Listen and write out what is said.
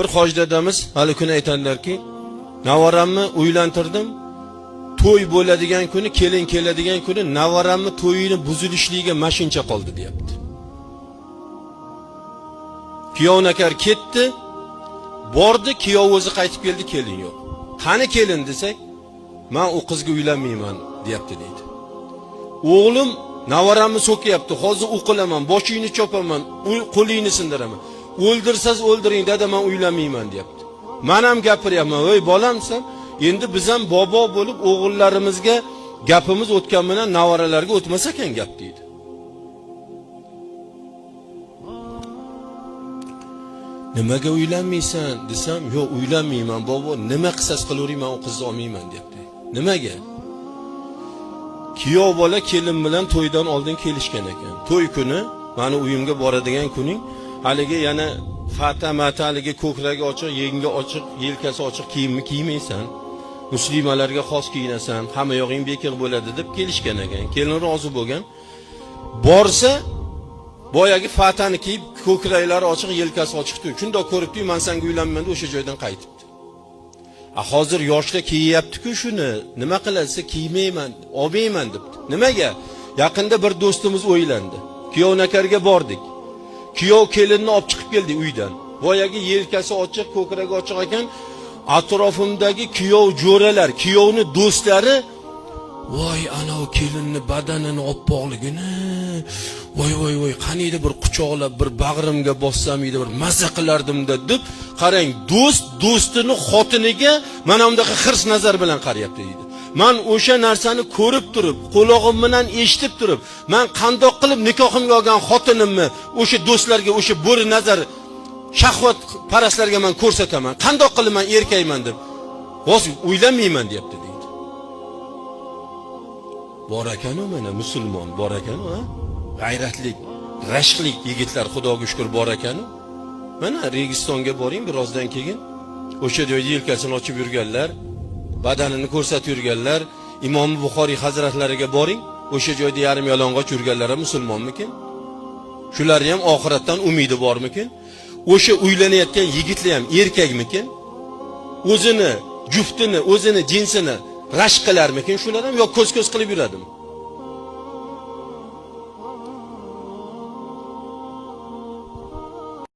Bir hoji dadamiz hali kuni aytadilarki, navaramni uylantirdim. To'y bo'ladigan kuni, kelin keladigan kuni navaramni to'yini buzilishligiga mashincha qoldi deyapti. Kuyov nakar ketdi, bordi, kuyov o'zi qaytib keldi, kelin yo'q. Qani kelin desak, men u qizga uylanmayman deyapti deydi. O'g'lim navaramni so'kyapti, hozir o'qilaman, boshingni chopaman, qo'lingni sindiraman. O'ldirsangiz o'ldiring, dada, men uylanmayman deyapti. Men ham gapiryapman, "Ey bolam, sen endi biz ham bobo bo'lib o'g'illarimizga gapimiz o'tgan bilan navaralarga o'tmas ekan gap" deydi. Nimaga uylanmaysan desam, yo'q uylanmayman bobo, nima qilsangiz qilavering, men u qizni olmayman deyapti. Nimaga? Kuyov bola kelin bilan to'ydan oldin kelishgan ekan. To'y kuni mani uyimga boradigan kuning haligi yana fata mata haligi ko'kragi ochiq, yengi ochiq, yelkasi ochiq kiyimni kiymaysan. Muslimalarga xos kiyinasan, hamma yog'ing bekiq bo'ladi deb kelishgan ekan. Kelin rozi bo'lgan. Borsa boyagi fatani kiyib, ko'kraklari ochiq, yelkasi ochiq-ku. Shundoq ko'ribdi, men senga uylanmayman deb o'sha joydan qaytibdi. A hozir yoshlar kiyyapti-ku shuni. Nima qiladi? Kiymayman, olmayman debdi. Nimaga? Yaqinda bir do'stimiz o'ylandi. Kuyov nakarga bordik. Kuyov kelinni olib chiqib keldi uydan. Boyagi yelkasi ochiq, ko'kragi ochiq ekan. Atrofimdagi kuyov jo'ralar, kuyovni do'stlari voy ana u kelinni badanini oppoqligini, voy voy voy, qaniydi bir quchoqlab bir bag'rimga bossam edi, bir maza qilardimda deb, qarang, do'st do'stini xotiniga mana bundaqa hirs nazar bilan qarayapti deydi. Man o'sha narsani ko'rib turib, qulog'im bilan eshitib turib, man qandoq qilib nikohimga olgan xotinimni o'sha do'stlarga, o'sha bo'ri nazar shahvat parastlarga man ko'rsataman. Qandoq qilib man erkakman deb. Voz uylanmayman deyapti deydi. Bor ekan-u mana musulmon bor ekan-u, ha? G'ayratlik, rashqlik yigitlar Xudoga shukr bor ekan-u. Mana Registonga boring birozdan keyin o'sha joyda yelkasini ochib yurganlar, badanini ko'rsatib yurganlar, Imom Buxoriy hazratlariga boring, o'sha joyda yarim yalang'och yurganlar ham musulmonmikin? Shularni ham oxiratdan umidi bormikin? O'sha uylanayotgan yigitlar ham erkakmikin? O'zini juftini, o'zini jinsini rashk qilarmikin shular ham yo ko'z-ko'z qilib yuradimi?